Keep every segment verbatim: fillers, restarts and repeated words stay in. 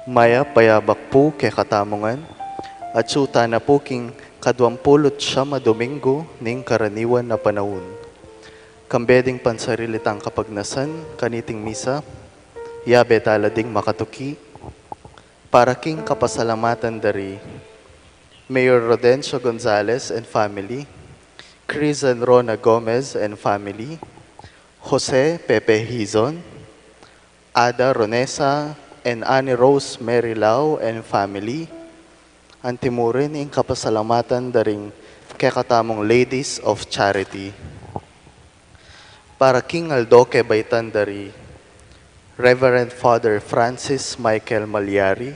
Mayap a yabak pu kekatamu ngan, atsu tana pu king kaduang pulu't siyam a Domingo ning karaniwan a panaun. Kambe ding pansarili tang kapagnasan kaniting misa, yabe tala ding makatuki. Para king kapasalamatan dari Mayor Rodencio Gonzales and family, Chris and Rona Gomez and family, Jose Pepe Hizon, Ada Ronesa and Annie Rose Mary Lau and family, antimurin ing kapasalamatan daring kekatamung Ladies of Charity. Para king aldo kebaitan dari Reverend Father Francis Michael Malyari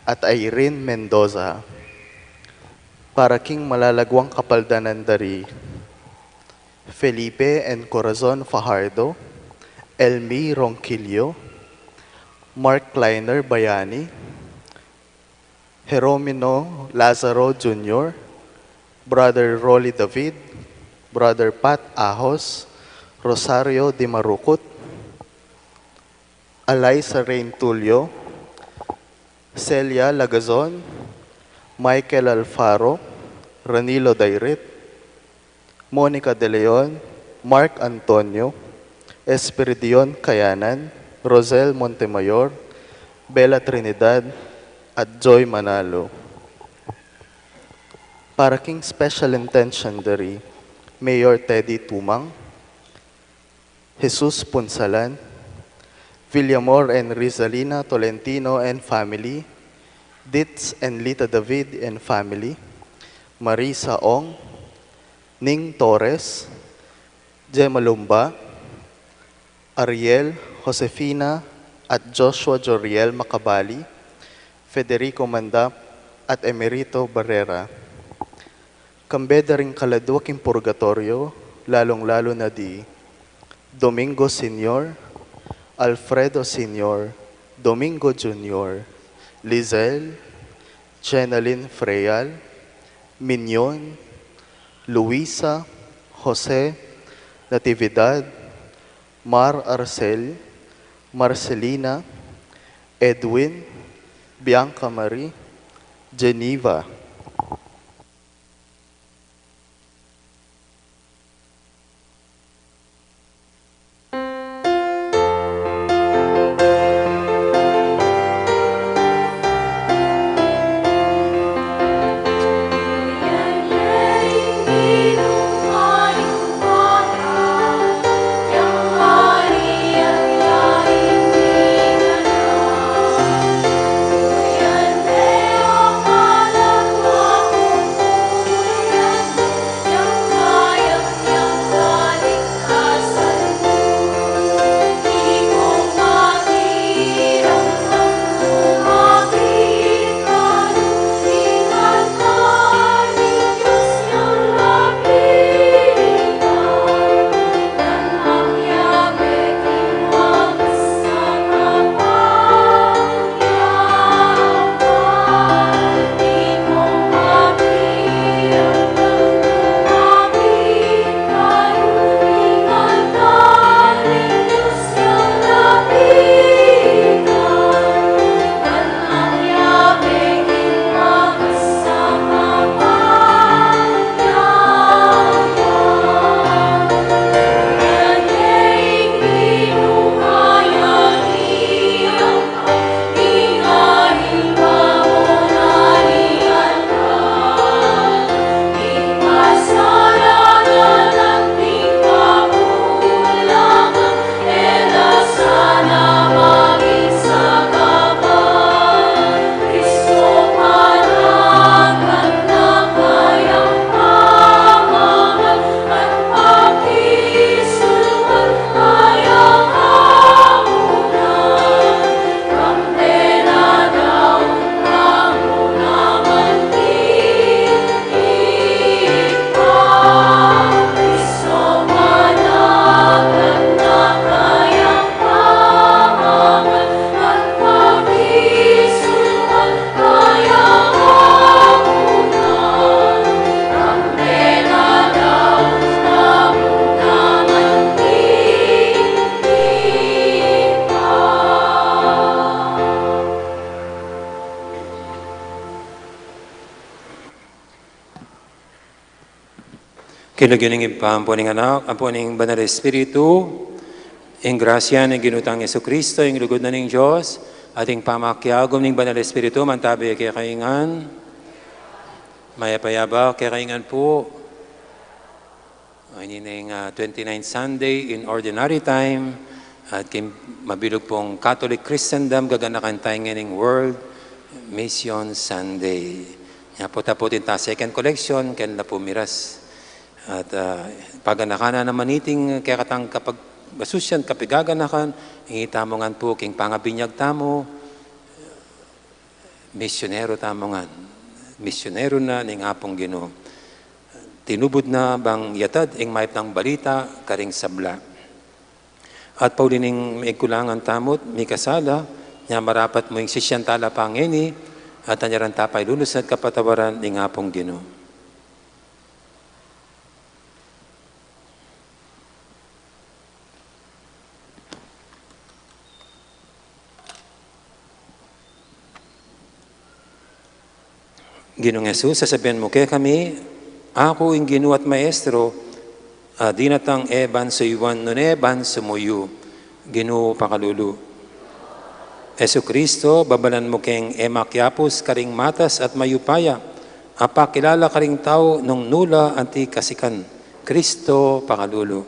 at Irene Mendoza. Para king malalaguang kapaldanan dari Felipe and Corazon Fajardo, Elmi Ronquillo, Mark Kleiner Bayani, Jeromino Lazaro Junior, Brother Rolly David, Brother Pat Ahos, Rosario Dimarukut, Alaisa Rain Tulio, Celia Lagazon, Michael Alfaro, Ranilo Dairit, Monica De Leon, Mark Antonio, Espiridion Kayanan, Rosel Montemayor, Bella Trinidad, at Joy Manalo. Para king special intention dari Mayor Teddy Tumang, Jesus Punsalan, Villamor and Rizalina Tolentino and family, Ditz and Lita David and family, Marisa Ong, Ning Torres, Gemma Lumba, Ariel, Josefina, at Joshua Joriel Macabali, Federico Mandap, at Emerito Barrera. Kambe da ring kaladua king purgatoryo, lalung-lalu na di Domingo Senior, Alfredo Senior, Domingo Junior, Lizelle, Jenalyn Freal, Mignon, Luisa, Jose, Natividad, Mar Arcel, Marcelina, Edwin, Bianca Marie, Geneva. King lagyu ning Ibpa, ampo ning Anak, ampo ning Banal Espiritu. Ing grasya ning Ginu tang Jesucristo, ing lugud na ning Dios, at ing pamakiagum ning Banal Espiritu, mantabi kekayu ngan. Mayap a abak kekayu ngan pu. Ini ing, ah, twenty-ninth Sunday in Ordinary Time, at king mabilug pung Catholic Christendom, gaganakan taya ngening World Mission Sunday. Nya pu, taputin ta second collection, keng lapu miras. At, ah, paganakan na naman iting kekatang kapag-, kasusyan, kapigaganakan, ing itamu ngan pu king pangabinyag tamu, misyonero tamu ngan. Misyonero na ning Apung Ginu. Tinubud na bang yatad ing mayap nang balita karing sabla. At pauli ning mikulangan tamu't mikasala, nya marapat mu ing sisyan tala pa ngeni, at anyaran ta pa ilunus at kapatawaran ning Apung Ginu. Ginung Jesus, sasabian mu kekami, "Aku ing Ginu at Maestro, a dinatang e ban suyuan nune ban sumuyu." Ginu, pakalulu. Jesucristo, babalan mu keng e makiapus karing matas at mayupaya, a pakilala karing tau nung nu la anti kasikan. Cristo, pakalulu.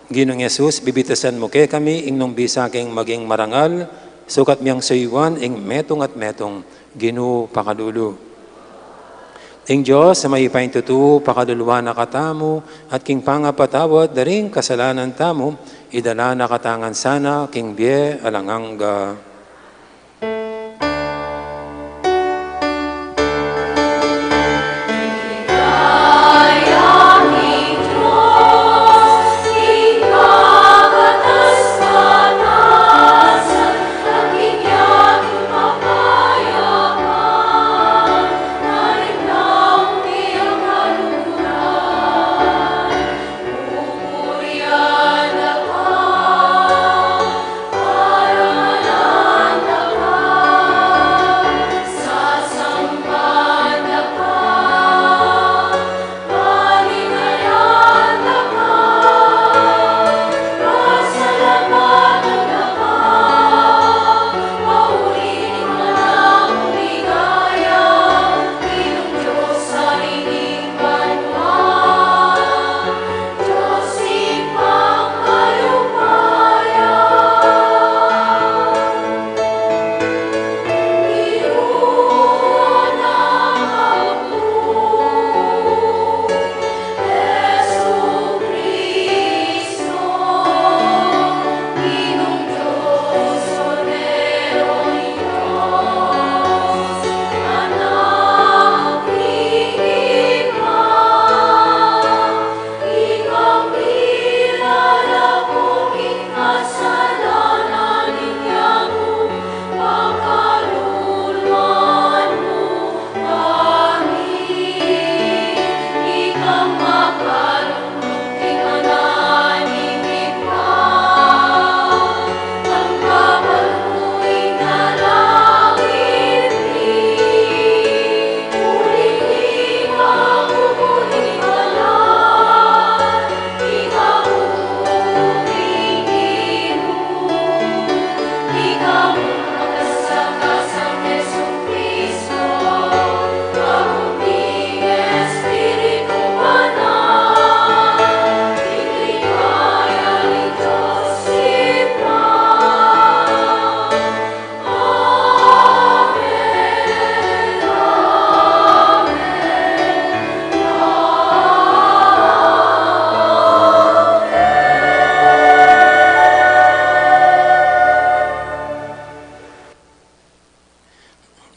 Ginung Jesus, bibitasan mu kekami ing nung bisa keng maging marangal, sukat miang suyuan ing metung at metung. Ginu, pakalulu. Ing Dios a mayupayang tutu, pakaluluan na katamu, at king pangapatawad da ring kasalanan tamu, idala na katamu ngan sana king bie alang angga.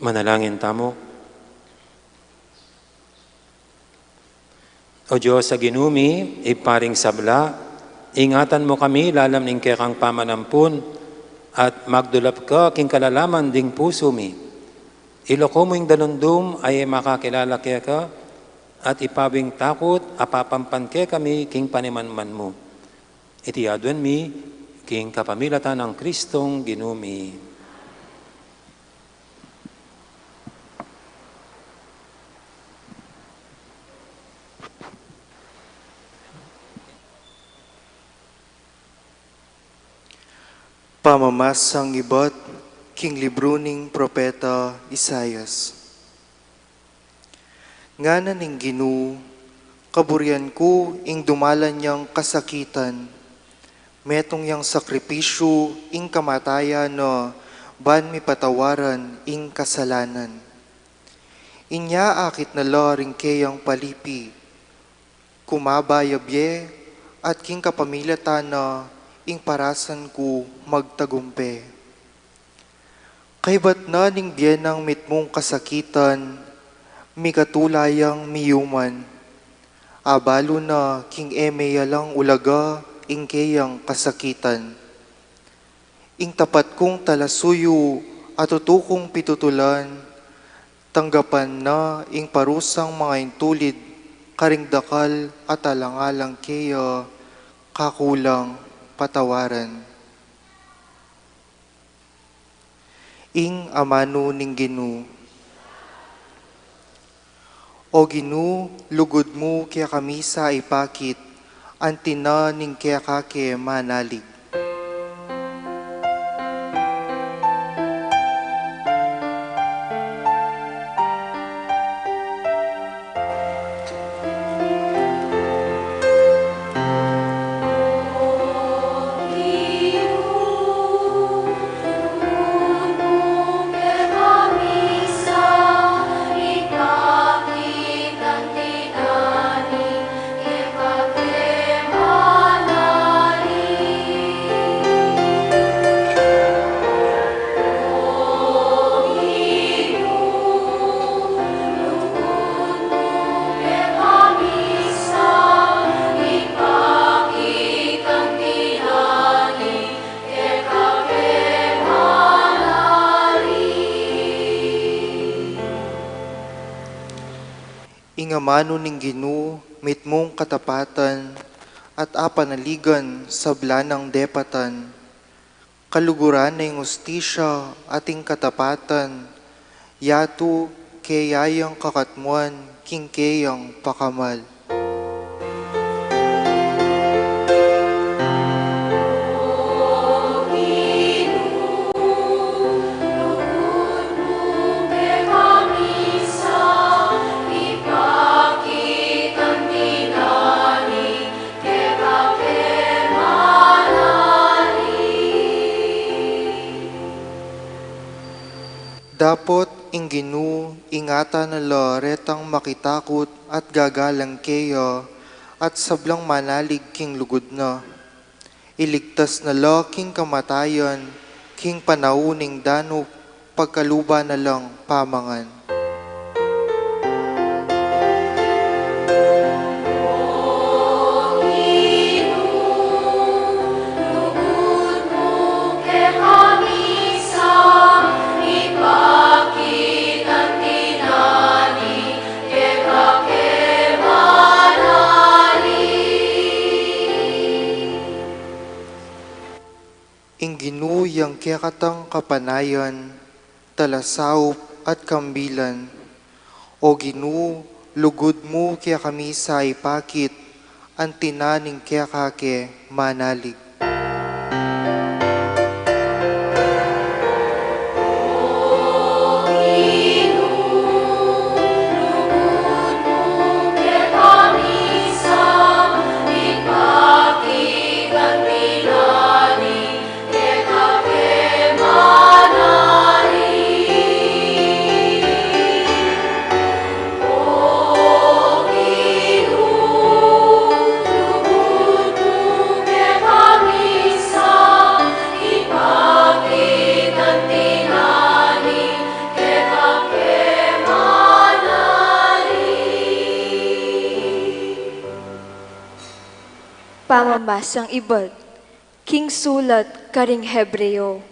Manalangin tamu. O Dios a Ginu mi, Ibpa ring sabla, ingatan mu kami lalam ning kekang pamanampun, at magdulap ka king kalalaman ding pusu mi. Ilako mu ing dalundum a e makakilala keka, at ipawi ing takut a papampan kekami king panimanman mu. Iti aduan mi king kapamilatan nang Kristong Ginu mi. Pamamasang ibat king libru ning propeta Isaias. Ngana ning Ginu, kaburian ku ing dumalan yang kasakitan, metung yang sakripisyu ing kamatayan na ban mi patawaran ing kasalanan. Inya akit na la ring keyang palipi, kumaba ya bie, at king kapamilatan na ing parasan ku magtagumpe. Kaybat na ning bie nang mitmung kasakitan, mikatula yang miyuman. Abalu na king e me ya lang ulaga ing keyang kasakitan. Ing tapat kung talasuyu a tutu kung pitutulan, tanggapan na ing parusang mangaintulid karing dakal a talangalang keya kakulang patawaran. Ing amanu ning Ginu. O Ginu, lugud mu kekami sa ipakit, anti na ning keka ke manalig. Ing amanu ning Ginu, mitmung katapatan, at apanaligan sabla nang depatan. Kaluguran na ing ustisya at ing katapatan, yatu keyang kakatmuan king keyang pakamal. Dapot ing Ginu, ingatan na la retang makitakut at gagalang keya, at sablang manalig king lugud na. Iligtas na la king kamatayan, king panaun ning danup, pagkaluban na lang pamangan. Ing Ginu yang kekatang kapanayan, talasaup at kambilan. O Ginu, lugud mu kekami sa ipakit, anti na ning keka ke manalig. Pamamasang ibat king sulat karing Hebreo.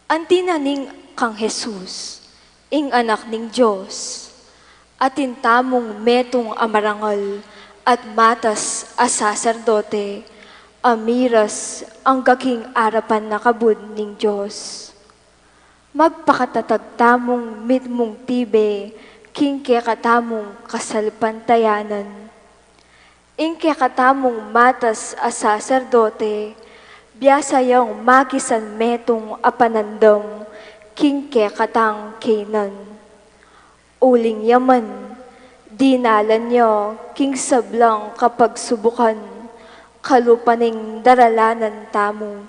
Anti na ning kang Jesus, ing Anak ning Dios, atin tamung metung a marangal at matas a saserdote, a miras angga king arapan na kabud ning Dios. Magpakatatag tamung mitmung tibe king kekatamung kasalpantayanan. Ing kekatamung matas a saserdote, Biasa yang makisan metung a panandam king kekatang kaynan. Uling ya man, dinalan ya king sablang kapagsubukan, kalupa ning daralanan tamu.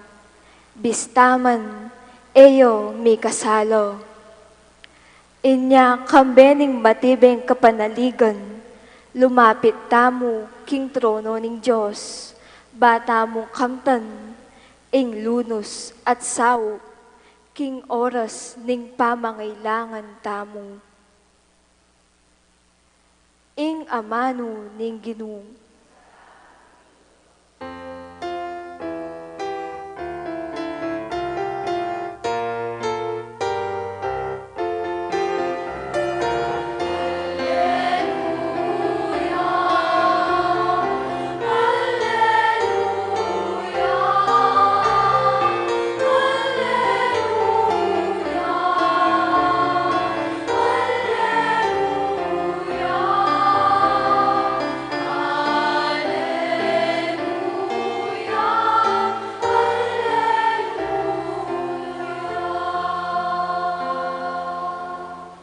Bista man, e ya mikasala. Inya kambe ning matibeng kapanaligan, lumapit tamu king trono ning Dios, ba tamu kamtan ing lunus at saup king oras ning pamangailangan tamu. Ing amanu ning Ginu.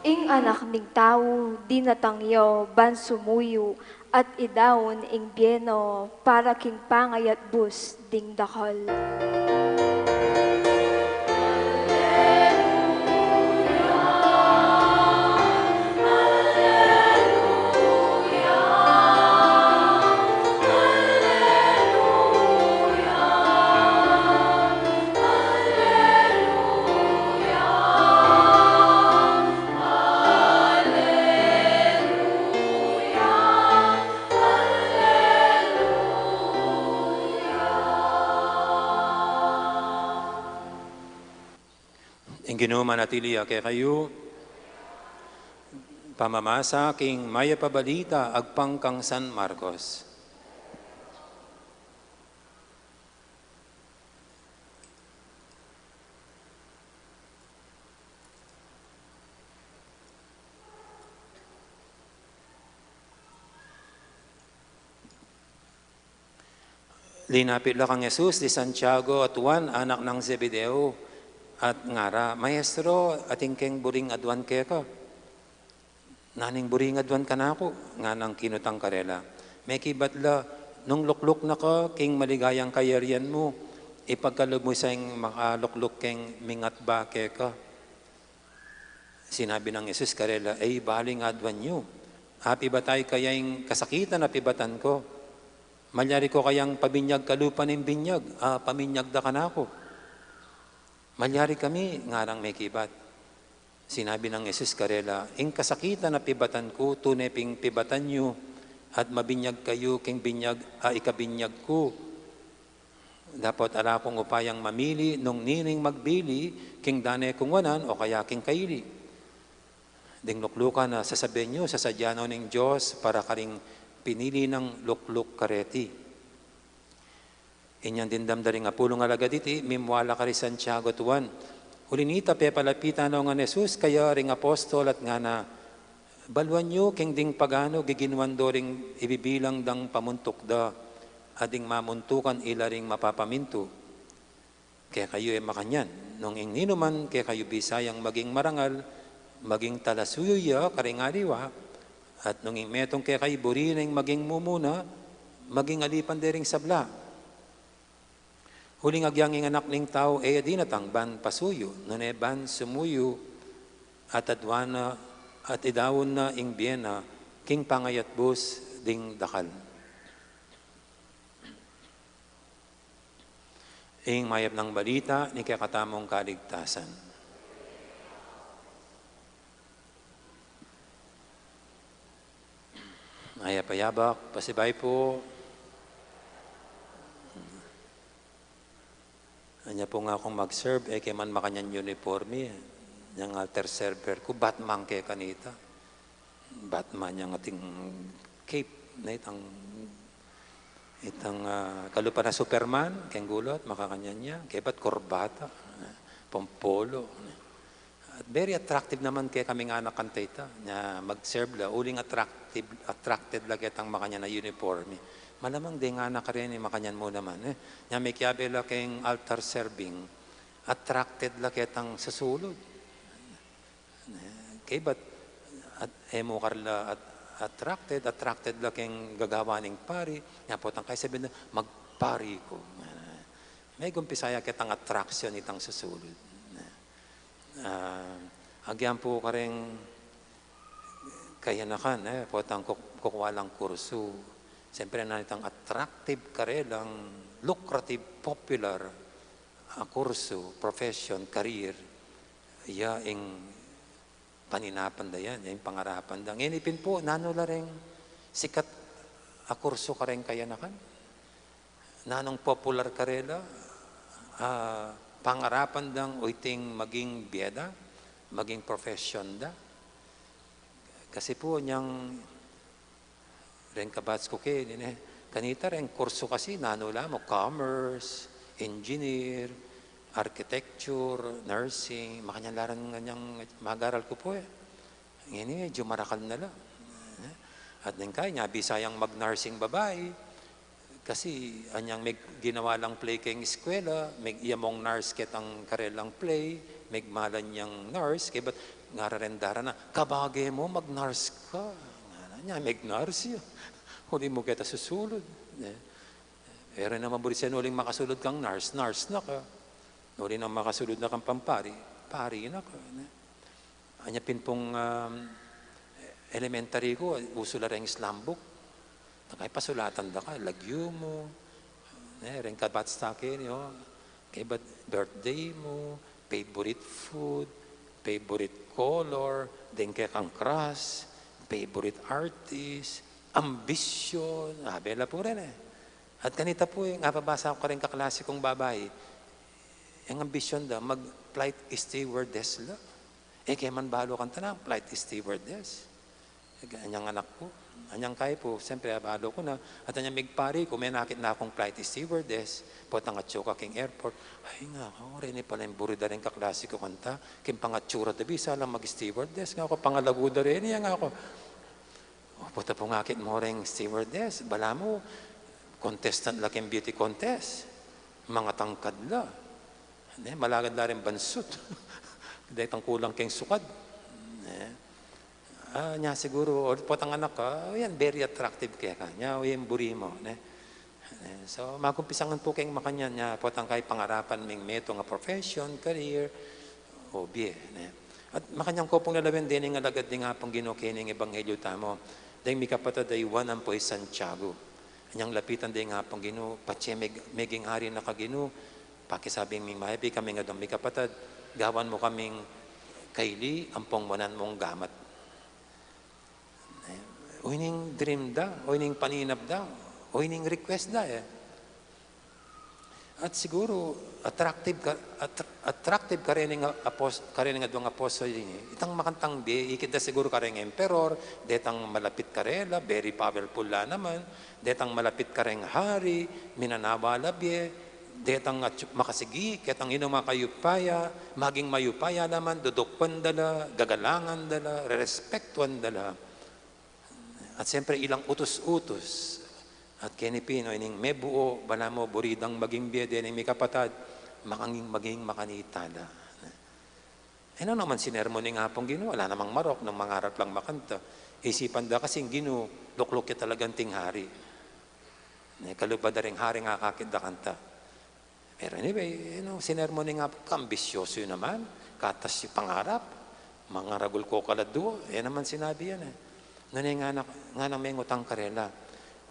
Ing Anak ning Tau, dinatang ya ban sumuyu at idaun ing bie na para king pangayatbus ding dakal. Ing Ginu manatili ya kekayu. Pamamasa king Mayap a Balita agpang kang San Marcos. Linapit la kang Jesus di Santiago at Juan, anak nang Zebedeo, at ngara, "Maestro, atin keng buring aduan keka." "Naning buring aduan kanaku?" nganang kinutang karela. Mekibat la, "Nung lukluk na ka king maligayang kayarian mu, ipagkalub mu sa ing makalukluk keng mingatba keka." Sinabi nang Jesus karela, "E baling aduan yu, apibatan kaya ing kasakitan a pibatan ku? Malyari ku kayang pabinyag kalupa ning binyag a paminyag da kanaku?" "Malyari kami," ngarang mekibat. Sinabi nang Jesus karela, "Ing kasakitan a pibatan ku, tune ping pibatan yu, at mabinyag kayu king binyag a ikabinyag ku. Dapot ala kung upayang mamili nung nining magbili king dane kung wanan o kaya king kaili. Ding luklukan a sasabian yu, sasadya no ning Dios para karing pinili nang lukluk kareti." Inyang dimdam da ring apulung alagad iti, mimwala kari Santiago at Juan. Uli nita, pepalapitan no ngan Jesus kaya ring apostol at ngana, "Baluan yu keng ding paganu giginuan do ring ibibilang dang pamuntuk da, at ding mamuntukan ila ring mapapamintu. Kekayu e makanyan, nung ing ninuman kekayu bisayang maging marangal, maging talasuyu ya karing aliwa, at nung ing metung kekayu buri neng maging mumuna, maging alipan de ring sabla. Uling agyang ing Anak ning Tau e ya dinatang ban pasuyu, nune ban sumuyu, at aduan na, at idaun na ing bie na king pangayatbus ding dakal." Ing mayap nang balita ning kekatamung kaligtasan. Mayap a yabak, pasibayu pu. Anya pu nga kung mag-serve, e ke man makanyan uniforme. Yang altar server ku, Batman ke kanita. Batman yang ating cape, na itang, itang, ah, kalupa na Superman, keng gulut, makakanyan ya, kebat korbata, pampolo. At very attractive naman kekaming anak kanta ita. Nya mag-serve la, uling attractive, attracted la ketang makanyan a uniforme. Malamang deng anak kareni makanyan mu naman, e. Nya mekiabe la keng altar serving, attracted la ketang susulud. E, kaybat, at, e mu karla at-, attracted, attracted la keng gagawan ning pari, nya potang kay sabyan da, "Magpari ku." E, megumpisa ya ketang attraction itang susulud. E, ah, agyan pu kareng kayanakan, e, potang kuk-, kukua lang kursu. Siyempre, nanu itang attractive karelang, lucrative, popular, a kursu, profession, career, ya ing paninapan da yan, ya ing pangarapan da. Ngeni pin pu, nanu la reng sikat a kursu kareng kayanakan? Nanung popular karela, ah, pangarapan dang o iting maging bie da, maging profession da? Kasi pu, nyang reng kabats ku keni, ne, kanita reng kursu kasi nanu la mu, commerce, engineer, architecture, nursing, makanyan la reng anyang magaral ku pu, e. Ngeni, medyu marakal na la. At neng kaya, nya bisa yang mag-nursing babai. Kasi anyang meg-, ginawa lang play keng eskwela, meg-, iya mung nurse ketang karelang play, megmalan yang nurse, kaybat ngara reng daran na, "Kabage mu, mag-nurse ka." Ngana, nya meg-nurse ya. Uli mu keta susulud, e. Pero naman buri siya nuling makasulud kang nurse, nurse na ka. Nuli nang makasulud na kang pampari, pari na ka, ne? Anya pin pung, um, elementary ku, usu la reng slam book. Nang kaya pasulatan da ka, lagyu mu, ne, reng kabats ta keni, o. Kaybat birthday mu, favorite food, favorite color, deng kekang crush, favorite artist, ambisyon, abe la pu reni, e. At kanita pu, e, ngapabasa ku kareng kaklase kung babai, e, ing ambisyon da, mag-flight stewardess la. E, kaya man balu kanta na, flight stewardess. Anyang anak ku, anyang kaya pu, siyempre, abalu ku na, at anyang megpari ku, menakit na kung flight stewardess, potang atsu ka keng airport, "Ay," ngana ku, "reni pala ing buri da reng kaklase ku kanta, keng pangatsura da, bisa lang mag-stewardess," ngana ku, "pangalagu da reni," ngana ku. O, pota pung akit mu reng stewardess, balamu, contestant la keng beauty contest, mangatangkad la. Ne, malagad la reng bansut. Detang kulang keng sukad. Ne. Ah, nya siguru, o, potang anak ka, o, yan, very attractive keka. Nya, o, yan, buri mu, ne. E, so, magumpisan pu keng makanyan, nya potang kaya pangarapan ming metung a profession, career, o bie, ne. At makanyan ku pung lalawen dening alagad ning Apung Ginu kening ebanghelyu tamu. Deng mikapatad a i Juan ampo i Santiago. Anyang lapitan deng Apung Ginu, patse meg-, meging hari na ka Ginu, pakisabi ming mayabe kami ngan deng mikapatad, gawan mu kaming kaili ampong wanan mung gamat. E, o ining dream da, o ining paninap da, o ining request da, e. At siguru, attractive ka, attr-, attractive karening apos-, karening adwang apostol ini. Itang makantang bie, ikit da siguru kareng emperor, detang malapit karela, very powerful la naman, detang malapit kareng hari, minanawa la bie, detang at makasigi ketang inuma kayupaya, maging mayupaya naman, dudukwan da la, gagalangan da la, rerespektuan da la. At siyempre, ilang utus-utus. At keni pin, o ining mebuo, balamu buri dang maging bie dening mikapatad, makanging maging makanita la. E, nanu naman sinermon ning Apung Ginu, ala namang marok nung mangarap lang makanta. Isipan da kasing Ginu, lukluk ya talaga anting hari. Ne, kalupa da ring hari ing akakit da kanta. Pero anyway, you know, sinermon ning Apung, kaambisyoso yu naman, katas yu pangarap, mangaragul ko kaladua, e naman sinabi yan, e. Nune ngana, nganang mengutang karela,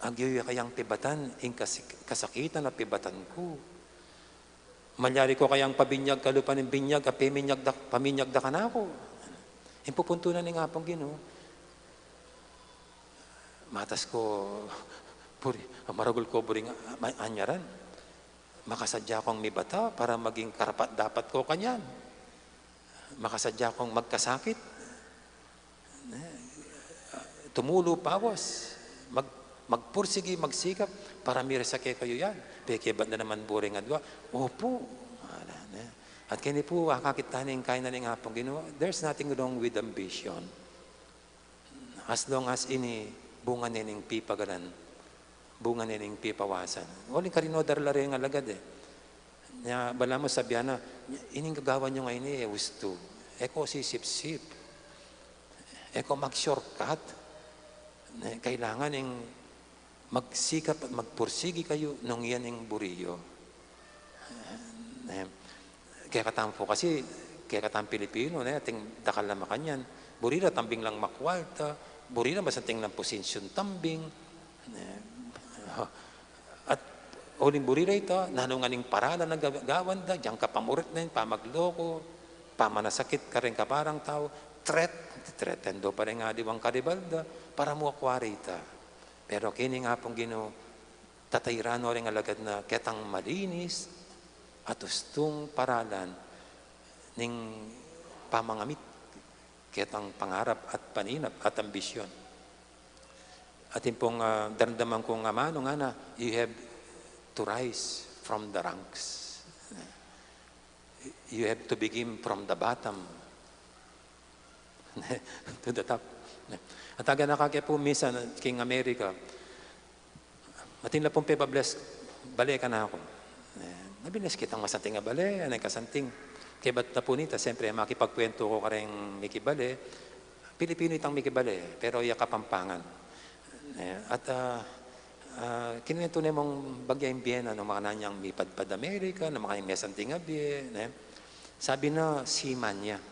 agyu yu kayang pibatan ing kasik-, kasakitan a pibatan ku? Malyari ko kayang pabinyag kalupa ning binyag a paminyag da, paminyag da kanaku? Ing pupuntunan ning Apung Ginu, matas ko buri, maragul ko buring ma-, anyaran. Makasadya kong mibata para maging karapat-dapat ko kanyan. Makasadya kong magkasakit. Ne, tumulu pawas, mag-, magpursigi, magsikap, para mirasa kekayu yan. Pekibat na naman buring adwa, "Opu." Ala, ne. At keni pu, akakit tane ing kainan ning Apung Ginu, there's nothing wrong with ambition. As long as ini bunga ne ning pipagalan, bunga ne ning pipawasan. Uling karin no darla reng alagad e. Nya, balamu sabyan na, ining gagawan yu ngeni e ustu. E ko sisipsip. E ko mag-shortcut. Ne, kailangan ing magsikap at magpursigi kayu nung yan ing buri yu. Ne, kekatamu pu kasi, kekatang Pilipino, ne, ating dakal a makanyan. Buri ra tambing lang makualta, buri ra masanting lang pusisyun tambing. Ne, at uling buri ra ita, nanu ngan ing paralan a ga-, gawan da, dyan ka pamurit na ing pamagloko, pamanasakit kareng kaparang tau, threat, threaten do pa reng aliwang karibal da, para mu akwa rita. Pero keni ing Apung Ginu, tatairan no reng alagad na ketang malinis at ustung paralan ning pamangamit ketang pangarap at paninap at ambisyon. Atin pung, ah, daramdaman kung amanu ngana, you have to rise from the ranks. You have to begin from the bottom to the top. At aga na kake pu minsan, king Amerika, atin la pung pepa-bless bale kanaku. E, na-bless kitang masanting a bale, aneng kasanting. Kebat na pu nita, siyempre, makipagkwentu ku kareng mikibale. Pilipino itang mikibale, pero iya Kapampangan. E, at, ah, ah, kinwentu ne mung bagya ing bie na, nung makanyan yang mipadpad Amerika, nung makanyan masanting a bie, ne? Sabi na, seaman ya.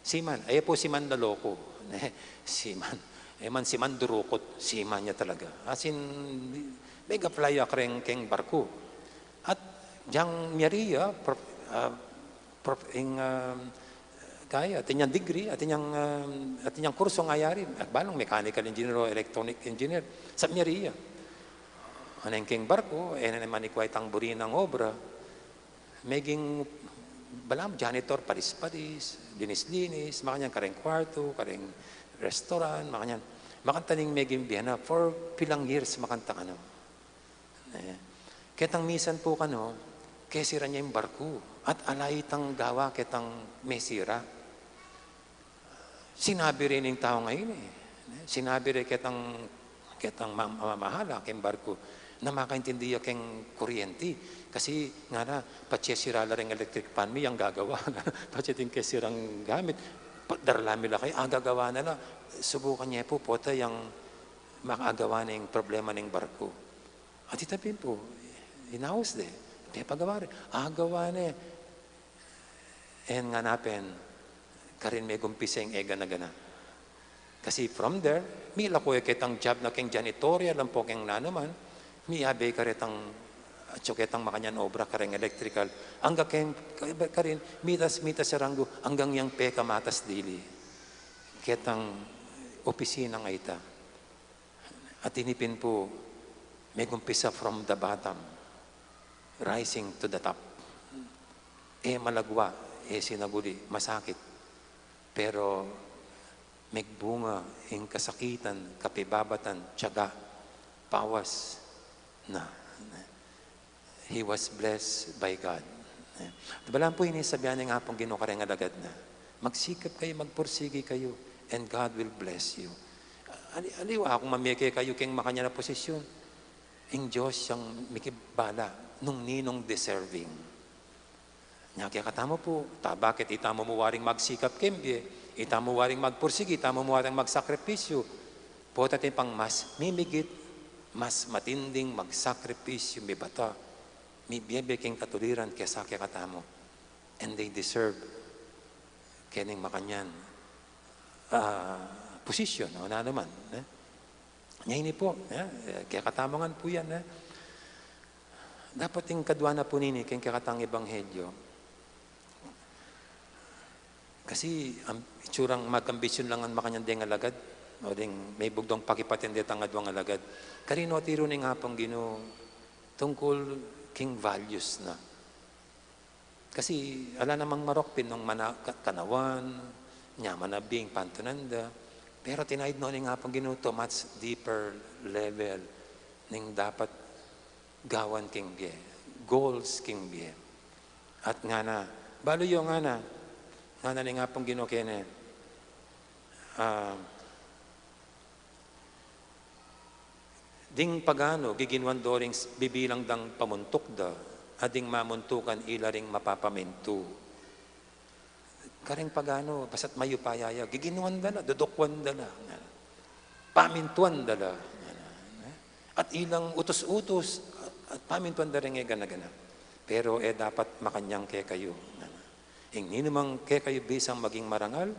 Seaman, e pu seaman loloko, ne? Seaman. E man seaman durukut, seaman ya talaga. As in, mega fly ya kareng keng barku. At dyang miyari ya, prof-, ah, prof-, ing, ah, kaya, atin yang degree, atin yang, ah, atin yang kursu ngayari, at balang mechanical engineer o electronic engineer, sa miyari ya. Aneng keng barku, e na naman ikwa itang buri nang obra. Meging balamu janitor, paris-paris, linis-linis, makanyan kareng kwartu, kareng restaurant, makanyan. Makanta ning meging bie na, for pilang years makanta kanu. E, ketang misan pu kanu, kesiran ya ing barku, at ala itang gawa ketang mesira. Sinabi re ning tau ngeni, e. Sinabi re ketang, ketang ma-, mamamahala keng barku na makaintindi ya keng kuryenti. Kasi ngana, patse sira la reng electric fan mi, yang gagawa na. Patse atin kesirang gamit, pa-, darala mi la kaya, agagawa na la. Subukan ye pu, pota yang makagawa ne ing problema ning barku. At ita pin pu, inaus de, pepagawa re, agawa ne. E ngana pin, karin megumpisa ing egana-gana. Kasi from there, milako ya ketang job na keng janitorial, ampo keng nanu man, miyabe karetang, atsu ketang makanyan obra kareng electrical. Angga keng, karin, mitas, mitas ya ranggo, anggang yang pekamatas dili. Ketang opisina nga ita. At ini pin pu, megumpisa from the bottom, rising to the top. E malagwa, e sinaguli, masakit. Pero megbunga ing kasakitan, kapibabatan, tiyaga, pawas na. He was blessed by God. E, balamu pu ini sabyan ning Apung Ginu kareng alagad na, magsikap kayu, magpursigi kayu, and God will bless you. Ali-, aliwa kung mamie kekayu keng makanyan a posisyun. Ing Dios yang mikibala nung ninung deserving. Nya kekatamu pu, ta bakit itamu mu waring magsikap keng bie, itamu waring magpursigi, itamu mu waring magsakripisyu, pota atin pang mas mimigit, mas matinding magsakripisyu, mibata, mibiebe keng katuliran kesa kekatamu. And they deserve kening makanyan, ah, posisyon, o nanu man, e. Nya ini pu, e, kekatamu ngan pu yan, e. Dapat ing kadwa na pu nini, keng kekatang ebanghelyo. Kasi, am-, itsurang mag-ambisyon la ngan makanyan deng alagad, o deng mebugdung pakipatindi tang adwang alagad. Karin no tiru ning Apung Ginu tungkul keng values na. Kasi ala namang marok pin nung mana-, ka-, kanawan, nya manabing pantunan da. Pero tinaid no ning Apung Ginu to much deeper level ning dapat gawan keng bie, goals keng bie. At ngana, Balu yu ngana, ngana ning Apung Ginu kene, ah, ding pagano, giginuan do ring s-, bibilang dang pamuntuk da, at ding mamuntukan ila ring mapapamintu. Kareng pagano, basta't mayupaya ya, giginuan da la, dudukwan da la, pamintuan da la, at ilang utus-utus, at pamintuan da ring e gana-gana. Pero e dapat makanyan kekayu, ing ninumang kekayu bisang maging marangal,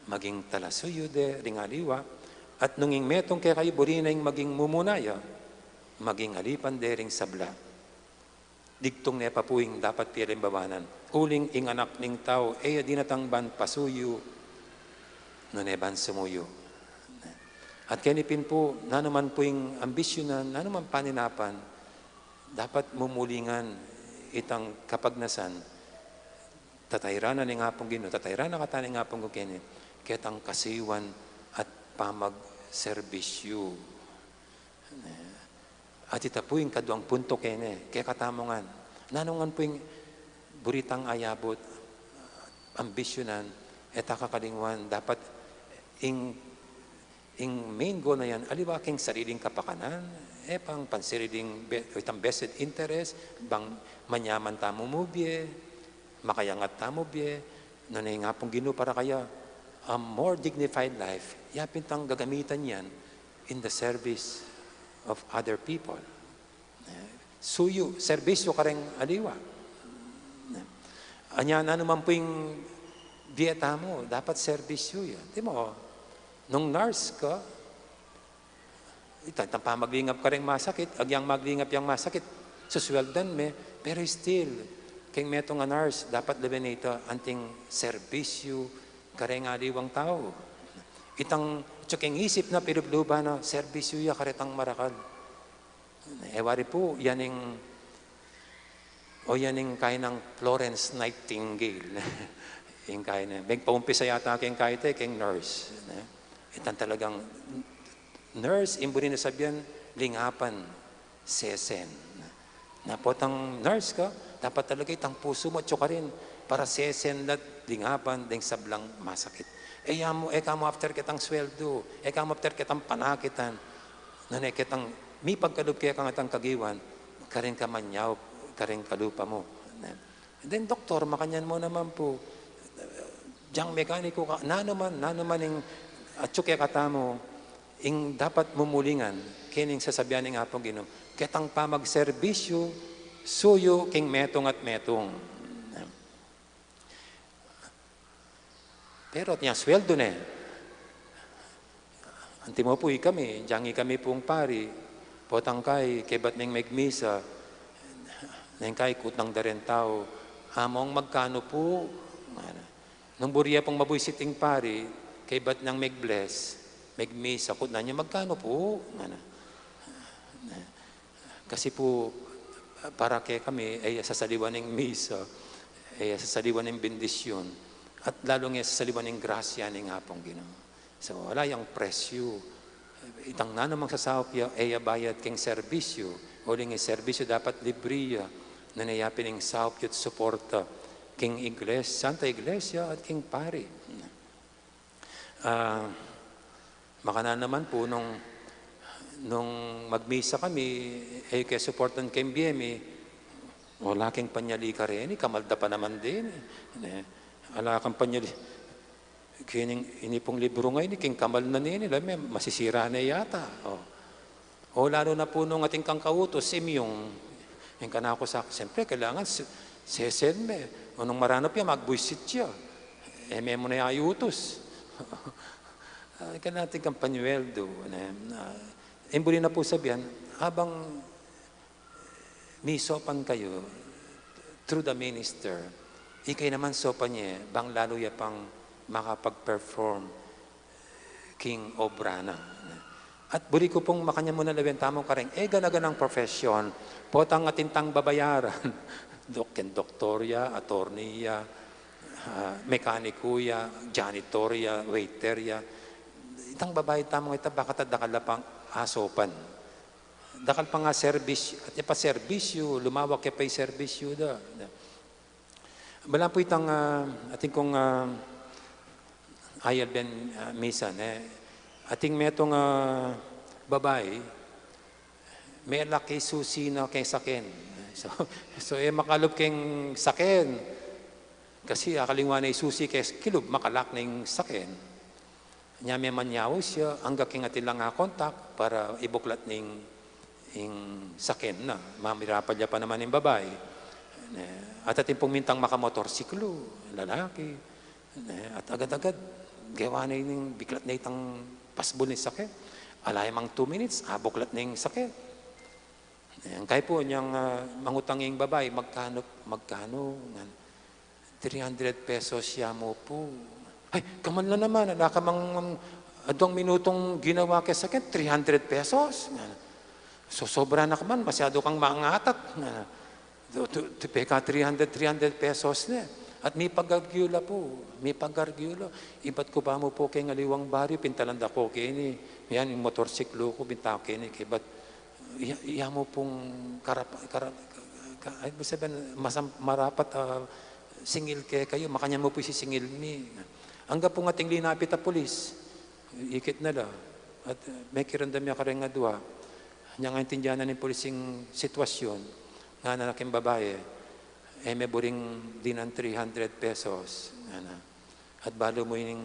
maging talasuyu de ring aliwa, at nung ing metung kekayu buri na ing maging mumuna ya, maging alipan de ring sabla. Digtung ne pa pu ing dapat pialimbawanan. Uling ing Anak ning Tau, e ya dinatang ban pasuyu, nune ban sumuyu. At keni pin pu, nanuman pu ing ambisyunan, nanuman paninapan, dapat mumulingan itang kapagnasan. Tatayran na ning Apung Ginu, tatayran na kata ning Apung Ginu keni, ketang kasuyuan at pamagserbisyu. At ita pu ing kaduang punto kene, kekatamu ngan. Nanu ngan pu ing buri tang ayabut, ambisyunan, e ta kakalingwan, dapat ing, ing main goal na yan, aliwa king sariling kapakanan, e pang pansariling be-, itang vested interest, bang manyaman tamu mu bie, makayangat tamu bie, nune ing Apung Ginu para kaya, a more dignified life, ya pin tang gagamitan yan in the service of other people. Suyu, serbisyu kareng aliwa. Anya nanuman pu ing bie tamu, dapat serbisyu ya. Antimo, nung nurse ka, ita, itang pamaglingap kareng masakit, agyang maglingap yang masakit, susweldan me, pero still, keng metung a nurse, dapat lawen na ita, anting serbisyu kareng aliwang tau. Itang, atyu keng isip na, pilubluban na, serbisyu ya karetang marakal. E wari pu, yan ing, o yan ing kaina nang Florence Nightingale. Ing kaina, megpaumpisa yata keng kaite, keng nurse. Itang talagang nurse, ing buri na sabian, lingapan, sesen. Na potang nurse ka, dapat talaga itang pusu mu atyu karin, para sesen la't lingapan deng sablang masakit. E ya mu, e ka mu after ketang sweldu, e ka mu after ketang panakitan, nune ketang mipagkalub keka ngan itang kagiwan, karin ka manyaup, karin kalupa mu. And then, doktor, makanyan mu naman pu, dyang mekaniko ka, nanuman, nanuman ing atyu kekatamu, ing dapat mumulingan, keni ing sasabian ning Apung Ginu, ketang pamagserbisyu, suyu king metung at metung. Pero atin yang sweldu ne. Antimo pu ikami, dyang ikami pung pari, potang kai, kebat neng megmisa, neng kai kutnan da reng tau, "Among, magkanu pu?" Nung buri ya pung mabuisit ing pari, kebat neng megbless, megmisa, kutnan ya, "Magkanu pu?" Ngana. Kasi pu, para kekami, e ya sasaliwan ing misa, e ya sasaliwan ing bendisyun, at lalung e ya sasaliwan ing grasya ning Apung Ginu. So, ala yang presyu. Itang nanumang sasaup ya, e ya bayad king serbisyu, uling ing serbisyu dapat libri ya, nune ya pin ing saup yu't suporta king igles-, Santa Iglesia at king pari. Ah, makanyan naman pu nung, nung magmisa kami, e ke suportan keng bie mi, ala keng panyali kareni, kamal da pa naman deni, ne? Ala kang panyali. Kening, ini pung libru ngeni, keng kamal na neni, lalu me, masisira ne yata. O. O, lalu na pu nung atin kang kautus, simyung. Ing kanaku sa, siyempre, kailangan se-, sesen me. O nung maranup ya, magbuisit ya. E me mu na ya ayutus. Ah, kailangan atin kang panyueldu, ne? Ah, ing buri na pu sabian, abang misopan kayu through the minister, ikayu naman sopan ye, bang lalu ya pang makapag-perform king obra na. At buri ku pung makanyan mu na lawen tamu kareng e gana-ganang profesyon, potang atin tang babayaran, dok-, keng doktor ya, attorney ya, ah, mekaniku ya, janitor ya, waiter ya, itang babayad tamung ita, baka ta dakal la pang asopan. Dakal pa nga serbis-, at ya pa serbisyu, lumawak ya pa ing serbisyu da. Balamu pu itang, ah, atin kung, ah, ayalben, ah, misan, e. Atin metung, ah, babai, melak ya ing susi na keng saken. So, so, e makalub keng saken. Kasi akalingwan ne ing susi keng kilub, makalak ne ing saken. Nya, memanyaus ya, angga king atin lang a kontak para ibuklat ne ing, ing saken na. Mamirapal ya pa naman ing babai. Ne, at atin pung mintang makamotorsiklu, lalaki. Ne, at agad-agad, gewa ne ning biklat ne itang pasbul ning saken. Ala ya mang two minutes, abuklat ne ing saken. Ne, angkay pu, nyang, ah, mangutang ing babai, "Magkano, magkano?" Ngan, "Three hundred pesos ya mu pu." "Ay, kaman la naman, ala ka mang, um, adwang minutung ginawa keng saken, three hundred pesos?" Ngan, "Sosobra na ka man, masyadu kang mangatat." Ngan, tu, tu, tu, peka three hundred, three hundred pesos ne. At mipag-argue la pu, mipag-argue la. "Ibat ku ba mu pu keng aliwang baryu, pintalan da ku keni. Yan, ing motorsiklu ku, binta ku keni, kaybat iya, iya mu pung karap-, karap-, ka-, ay, ibig sabihin, masam-, marapat, ah, singil kekayu, makanyan mu pu isisingil mi." Angga pung ating linapit a pulis, ikit na la, at, ah, mekiramdam ya kareng adwa. Nyang aintindian na ning pulis ing sitwasyun, ngana na king babai, "E me buring dinan three hundred pesos?" ngana. "At balu mu ining,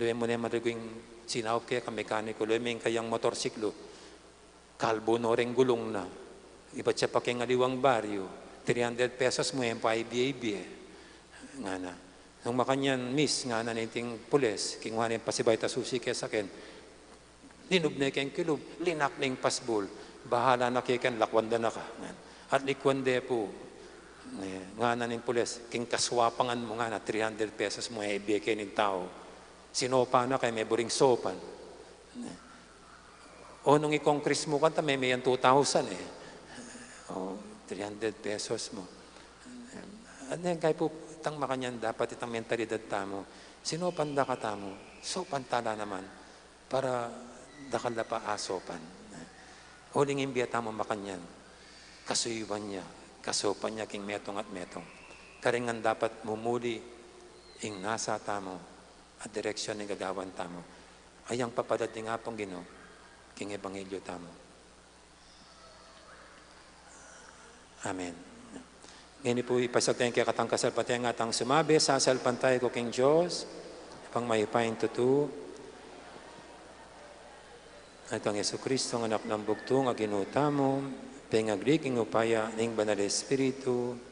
luwe mu ne marigu ing sinaup ke kang mekaniko, luwe me ing kayang motorsiklu. Kalbu no reng gulung na. Ibat ya pa keng aliwang baryu, three hundred pesos mu, e mu pa ibie-ibie," ngana. "Nung makanyan, miss," ngana niting pulis, kingwa ne ing pasibayut a susi keng saken, linub ne keng kilub, linak ne ing pasbul. "Bahala na keka, lakwan da na ka." Ngan, at likwan de pu. Ne, ngana ning pulis, "King kaswapangan mu," ngana, "three hundred pesos mu, e ibie ke ning tau. Sinopan na ka, e me buring sopan." Ne. "O nung i-congress mu kanta, me-, meyan two thousand e. O, three hundred pesos mu." At ne, angkay pu, itang makanyan dapat itang mentalidad tamu. Sinopan da ka tamu, sopan tala naman, para dakal la pa asopan. Uling ing bie tamu makanyan, kasuyuan ya, kasopan ya king metung at metung. Karin ngan dapat mumuli ing nasa tamu at direksyun ning gagawan tamu. Ayang papalad ning Apung Ginu king ebanghelyu tamu. Amen. Ngeni pu, ipasyag taya ing kekatang kasalpantayanan, tang sumabi, "Sasalpantaya ku king Dios, Ibpang mayupayang tutu, at kang Jesucristo, a Anak nang Bugtung a Ginu tamu, pengagli king upaya ning Banal Espiritu."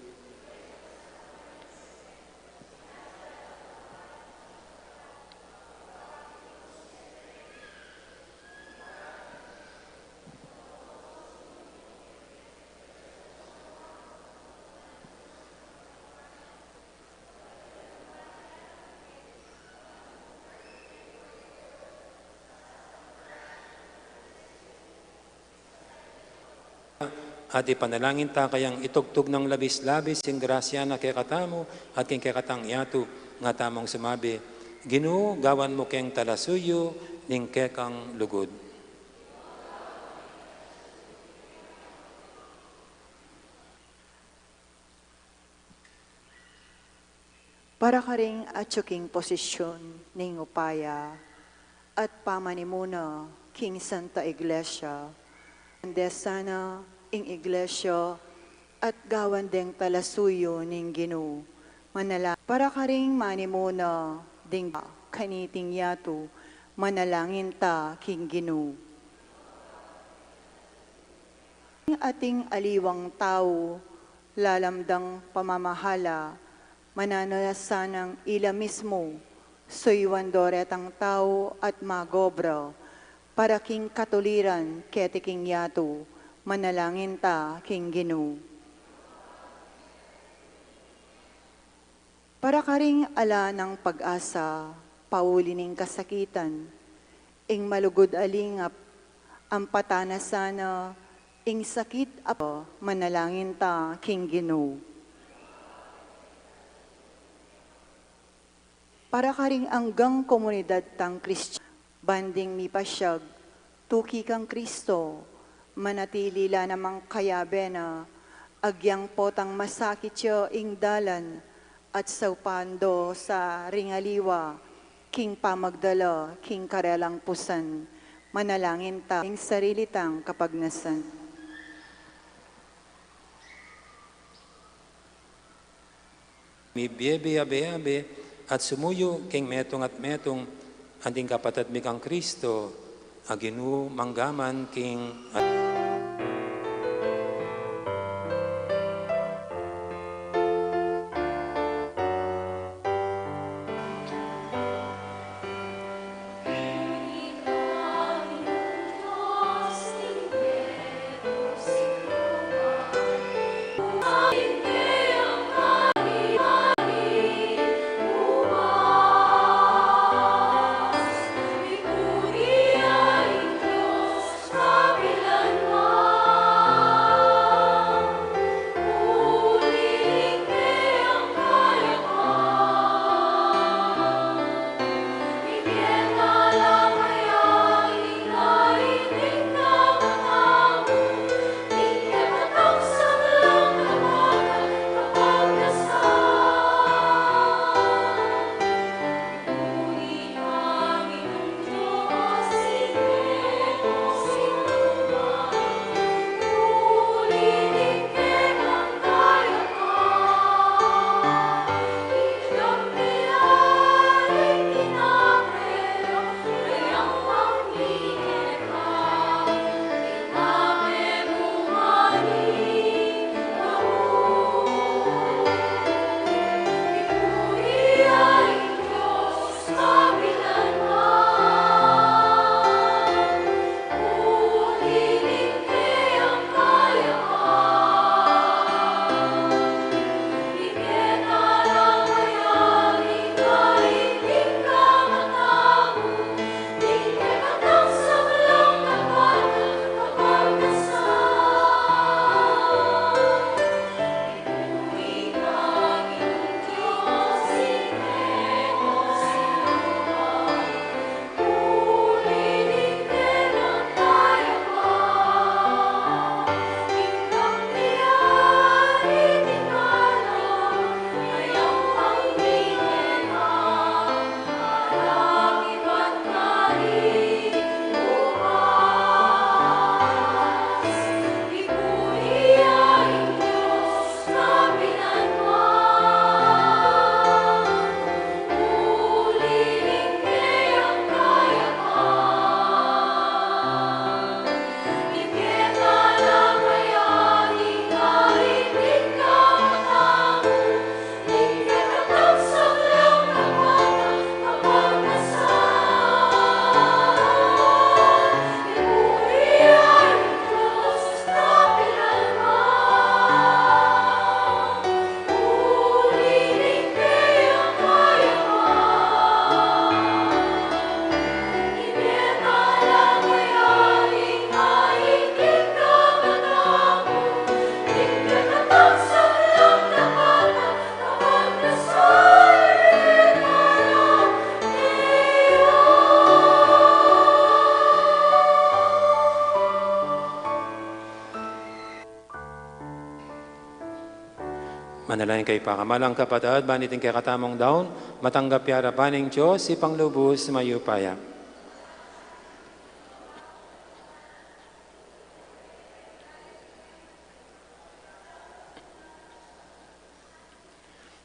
At ipanalangin ta kayang itugtug nang labis-labis ing grasya na kekatamu at king kekatang yatu, nga tamung sumabi, "Ginu, gawan mu keng talasuyu ning kekang lugud." Para karing atyu king posisyun ning upaya at pamanimuna king Santa Iglesia, ande sana ing Iglesia at gawan deng talasuyu ning Ginu. Manala-, para karing manimuna ding kaniting yatu, manalangin ta king Ginu. Ating aliwang tau, lalam dang pamamahala, mananu la sanang ila mismu suyuan do retang tau at mag-obra para king katuliran keti king yatu, manalangin ta king Ginu. Para karing ala nang pag-asa pauli ning kasakitan, ing malugud a lingap, ampatan na sana ing sakit, a manalangin ta king Ginu. Para karing anggang komunidad tang Kristiyan, ban ding mipasyag tuki kang Kristo, manatili la namang kayabe na, agyang potang masakit ya ing dalan At saupan do sa ring aliwa, king pamagdala, king karelang pusan, manalangin ta, ing sarili tang kapagnasan. Mibie-bie abe-abe, at sumuyu king metung at metung, anting kapatad mi kang Kristo, a Ginu manggaman king Manalangin kayu pakamalan kung kapatad, ban iting kekatamung daun, matanggap ya arapan ning Dios, Ibpang lubus mayupaya.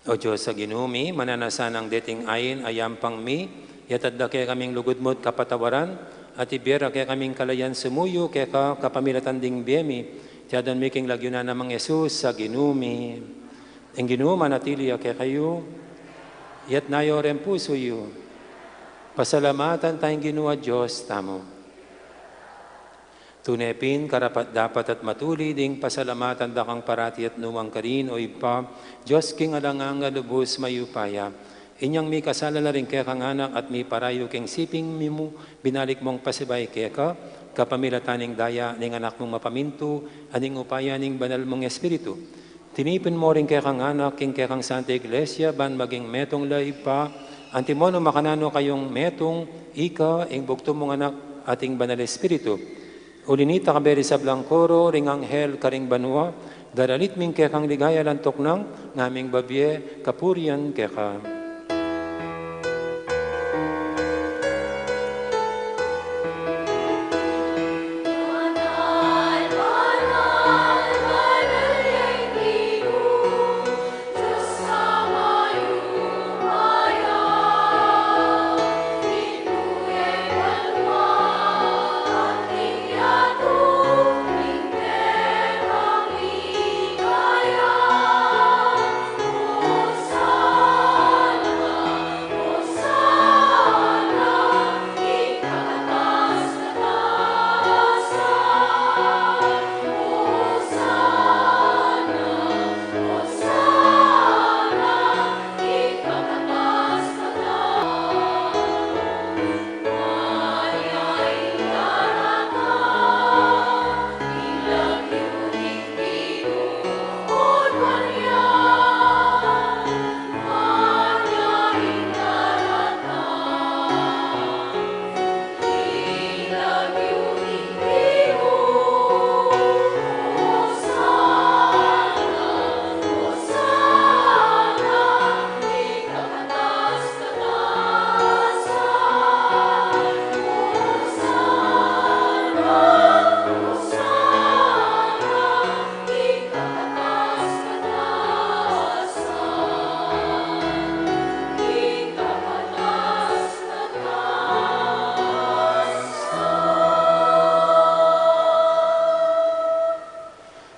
O Dios a Ginu mi, mananu sanang deting ain a yampang mi, iyatas da kekaming lugud mu't kapatawaran, at ibie ra kekaming kalayan sumuyu keka kapamilatan ding bie mi, iti aduan mi king lagyu na nang Jesus a Ginu mi. Ing Ginu manatili ya kekayu. Iyatas yu ring pusu yu. Pasalamatan taya ing Ginu a Dios tamu. Tune pin karapat-dapat at matulid ing pasalamatan da kang parati at nukarin man, O Ibpa, Dios king alang angga, lubus mayupaya. Inyang mikasala la ring kekang anak at miparayu king siping mu, binalik mung pasibayu keka, kapamilatan ning daya ning Anak mung mapamintu, at ning upaya ning Banal mung Espiritu. Tinipun mu ring kekang anak king kekang Santa Iglesia, ban maging metung la, Ibpa, antimo nung makananu kayung metung, ika, ing bugtung mung Anak, at ing Banal Espiritu. Uli na nita, kayabe ring sablang koro ring anghel karing banua, Daralit mi ing kekang ligaya alang tuknang, ngaming babie kapurian keka.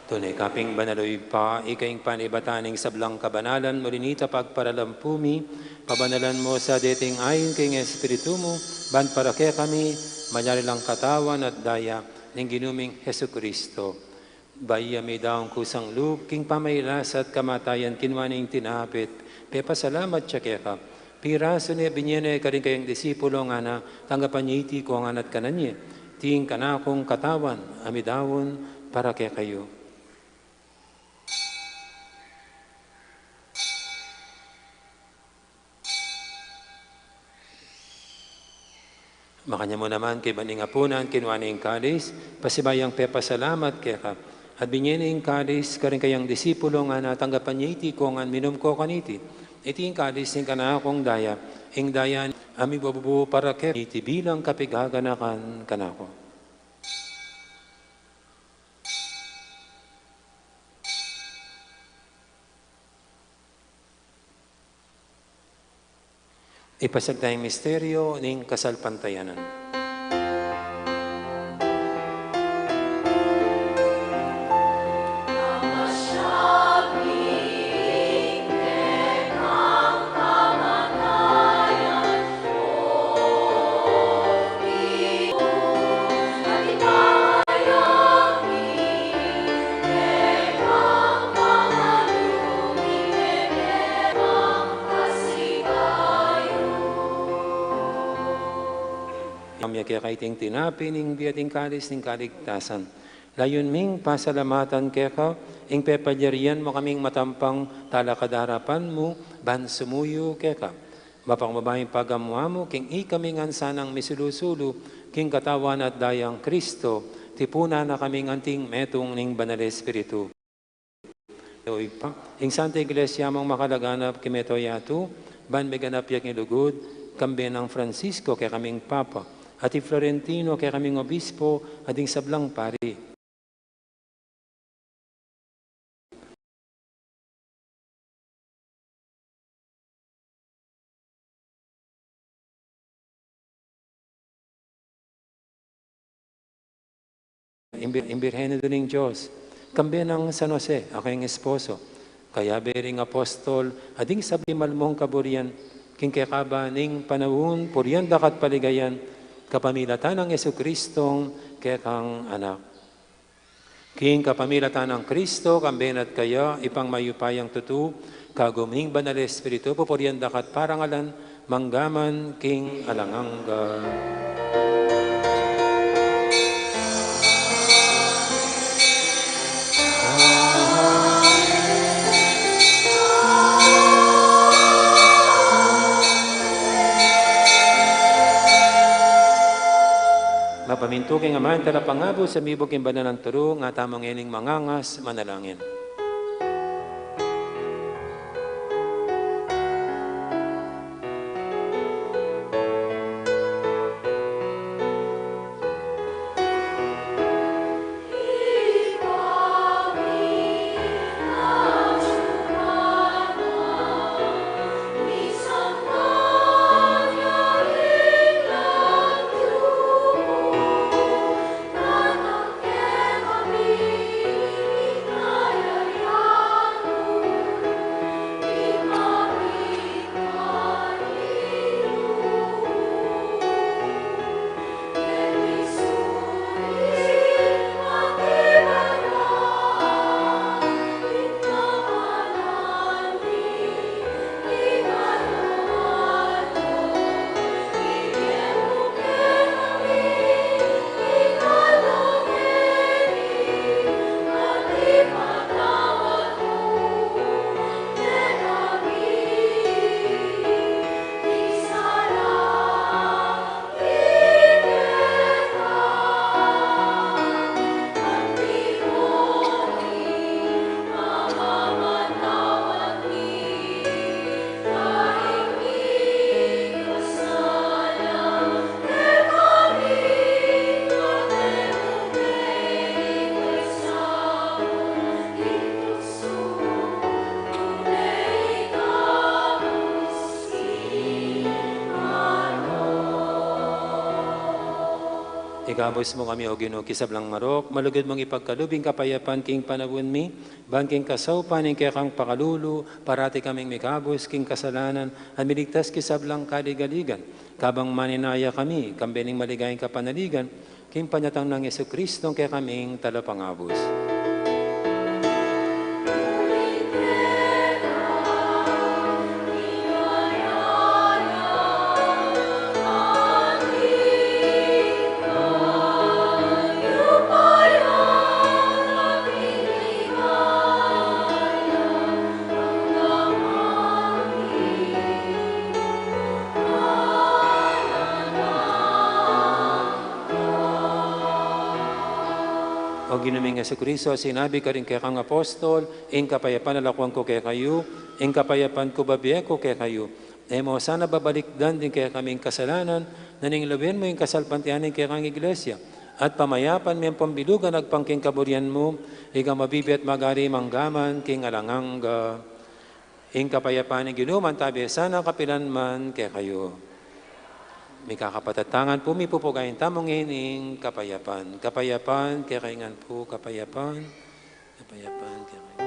Tune ka pin banal, O Ibpa, ika ing panibatan ning sablang kabanalan, uli na nita pagparalampu mi, pabanalan mu sa deting ain king Espiritu mu, ban para kekami, malyari lang katawan at daya ning Ginu ming Jesucristo. Bayu mi daun kusang lub king pamagkasakit at kamatayan, kinua ne ing tinape, pepasalamat ya keka, pirasu ne, binie ne karing kayang disipulo, ngana, tanggapan ye iti kongan at kanan ye, iti ing kanakung katawan a midaun para kekayu. Makanyan mu naman kaybat ning apunan, kinua ne ing kalis, pasibayu yang pepasalamat keka, at binie ne ing kalis karing kayang disipulo, ngana, tanggapan ye iti kongan, minum ko kaniti, iti ing kalis ning kanakung daya, ing daya a mibubu para kekayu, iti bilang kapiganakan kanaku. Ipasiag taya ing misteryu ning kasalpantayanan. Amya keka iting tinape ning bie at ing kalis ning kaligtasan. Layun ming pasalamatan keka ing pepalyarian mu kaming matampang talakad king arapan mu ban sumuyu keka. Mapakababa ing pagamu-amu king ikami ngan sanang misulu-sulu king katawan at dayang Kristo, tipunan na kaming anting metung ning Banal Espiritu. O Ibpa, ing Santa Iglesia mung makalaganap king mabilug a yatu, ban meganap ya king lugud, kambe nang Francisco kekaming Papa, at i Florentino kekaming Obispo, at ding sablang pari. Ing Bir-, ing Birhen Indu ning Dios, kambe nang San Jose a kayang esposo, kayabe ring apostol, at ding sablang mal mung kaburian, king kekaba ning panaun, purian daka at paligayan, kapamilatan nang Jesucristong kekang Anak. King kapamilatan nang Kristo, kambe na at kaya, Ibpang mayupayang tutu, kagum ning Banal Espiritu, pupurian daka at parangalan, mangga man king alang angga. Mapamintu king Ama, ing Talapangabus, at mibug king banal a turu, nga tamu ngening mangangas, manalangin. Gabus mu kami, O Ginu, king sablang marok, malugud mung ipagkalub ing kapayapan king panaun mi, ban king kasaupan ning kekang pakalulu, parati kaming mikabus king kasalanan, at miligtas king sablang kaligaligan. Kabang maninaya kami, kambe ning maligayang kapanaligan, king panyatang nang Jesucristo, kekaming Talapangabus. O Ginu ming Jesucristo, sinabi karing kekang apostol, "Ing kapayapan lakuan ku kekayu, ing kapayapan ku bibie ku kekayu." E mu sana babalikdan ding kekaming kasalanan, nune lawen mu ing kasalpantayanan ning kekang Iglesia, at pamayapan me ampong bilugan agpang king kaburian mu, ika a mabibie at magari mangga man king alang angga. Ing kapayapan ning Ginu mantabe sana kapilan man kekayu. Mikakapatad tamu ngan pu, mipupugayan tamu ngeni ing kapayapan. Kapayapan kekayu ngan pu, kapayapan, kapayapan kekayu.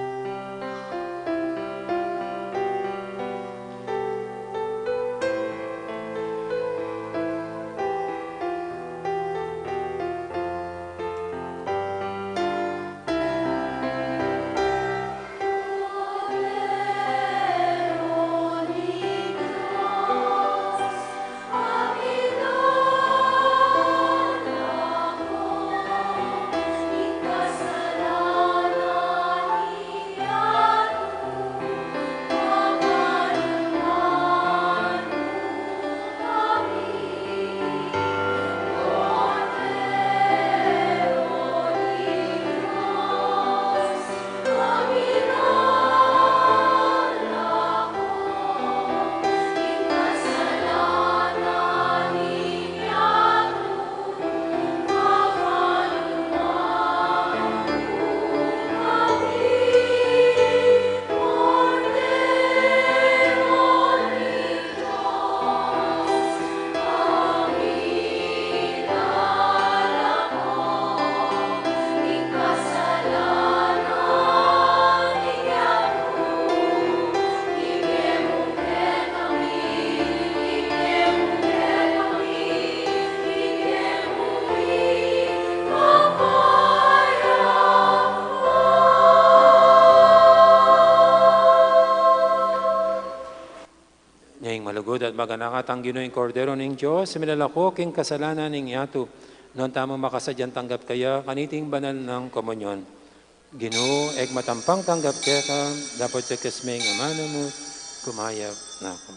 Nya ing malugud at maganaka tang Ginu, ing Kordero ning Dios, a milalako king kasalanan ning yatu. Nuan tamu makasadyang tanggap kaya kaniting banal nang komunyon. Ginu, e ku matampang tanggap keka, dapot tekes me ing amanu mu, kumayap na ku.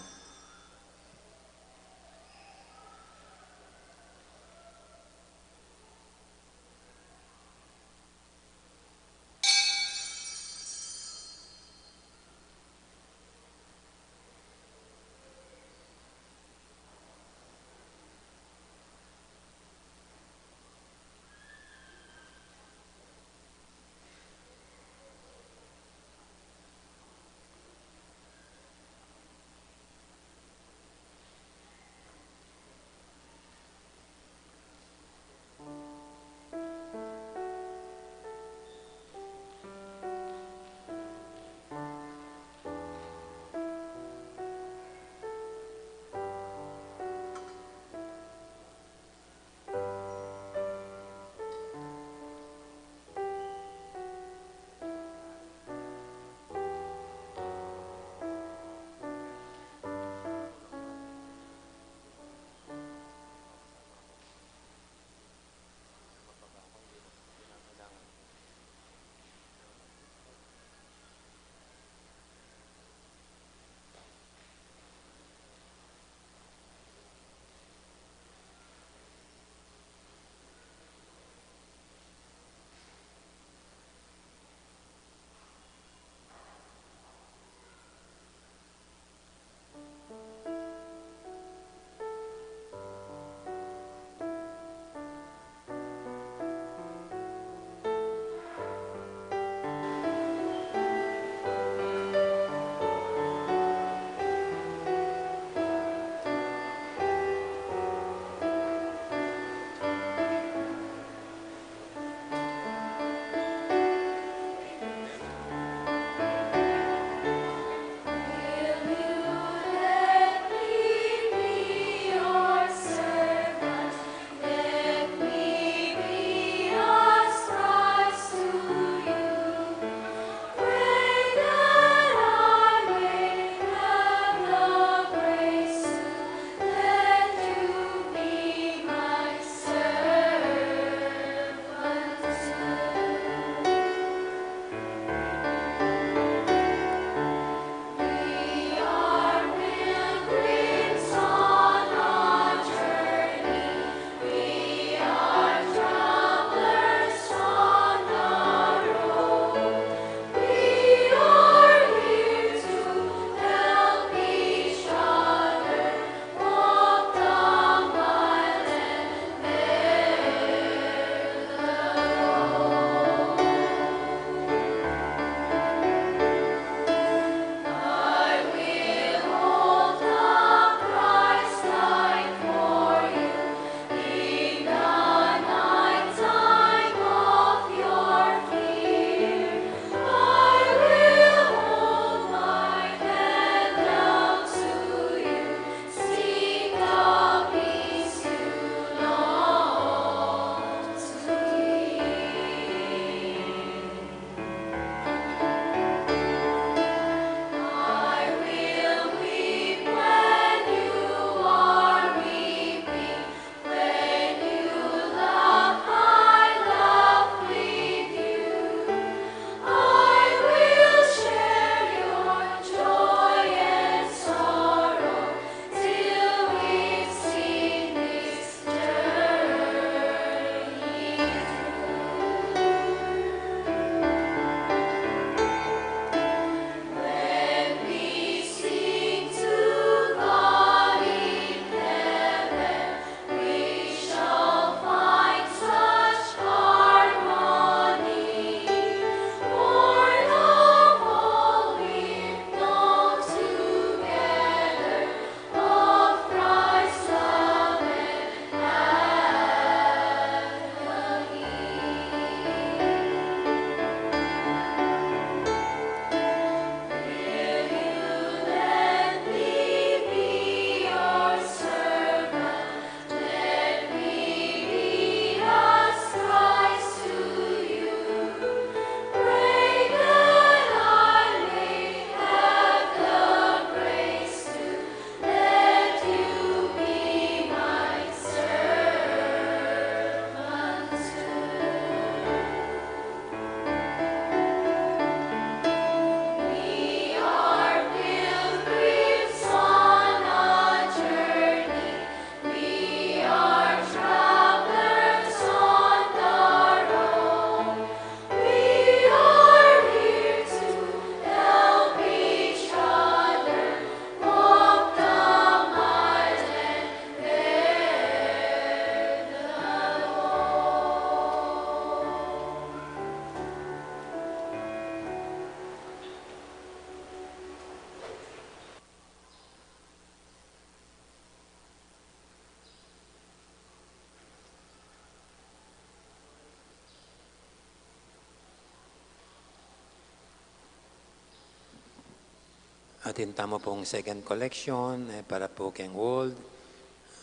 Atin tamu pung second collection, eh, para pu keng World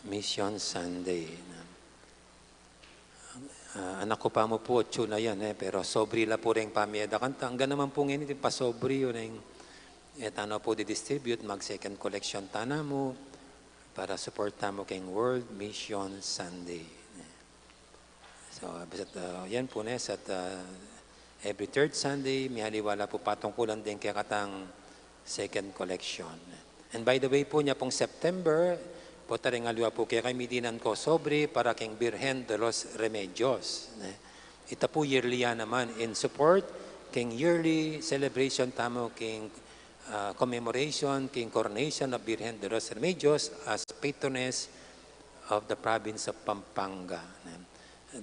Mission Sunday. Ah, anak ku pa mu pu, atsu na yan, eh, pero sobri la pu reng pamie da kanta. Angga naman pu ngeni, pasobri yu reng, eh, tana pu di-distribute, mag-second collection tana mu para support tamu keng World Mission Sunday. So, bisat, ah, yan pu ne, sa, ah, every third Sunday, mihaliwa la pu patungkulan deng kekatang second collection. And by the way pu, nya pung September, pota reng aliwa pu kekayu, midinan ko sobri para keng Birhen de los Remedios, ne? Ita pu yearly ya naman in support keng yearly celebration tamu keng, ah, commemoration keng coronation of Birhen de los Remedios as patroness of the province of Pampanga, ne?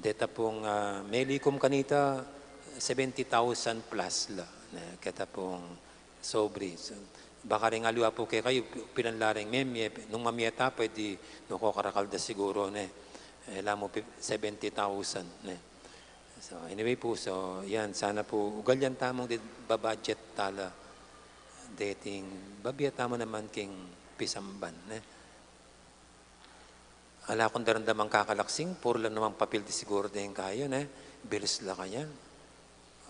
Deta pung, ah, melikum kanita, seventy thousand plus la, ne? Keta pung sobri. So, baka reng aliwa pu kekayu, pilan la reng memie, nung mamie ta pa, e di nuko karakal da siguru, ne? E la mu pi-, seventy thousand, ne? So, anyway pu, so, yan, sana pu, ugalian tamung di ba-budget tala deting babie tamu naman keng pisamban, ne? Ala kung daramdamang kakalaksing, puru la namang papil di siguru deng kayu, ne? Bills la kanyan.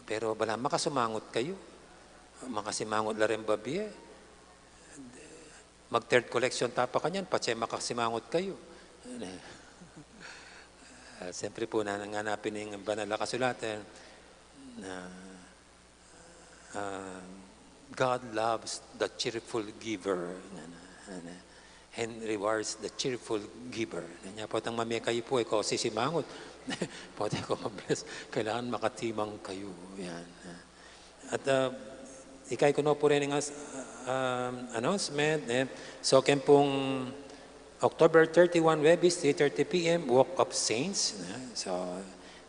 Pero bala makasimangut kayu. Makasimangut la reng babie. Mag-third collection ta pa kanyan, patse makasimangut kayu. Ah, siyempre pu, na, nanganapin ing banal a kasulatan na, ah, "God loves the cheerful giver," ngana, ngana, "and rewards the cheerful giver." Nya, potang mamie kayu pu, e ko sisimangut. Pota e ko ma-bless, kailangan makatimang kayu. Yan. At, ah, ikay ku no pu reng as-, ah, announcement, ne? So, keng pung October thirty-one, Huwebes, three thirty P M, Walk of Saints, ne? So,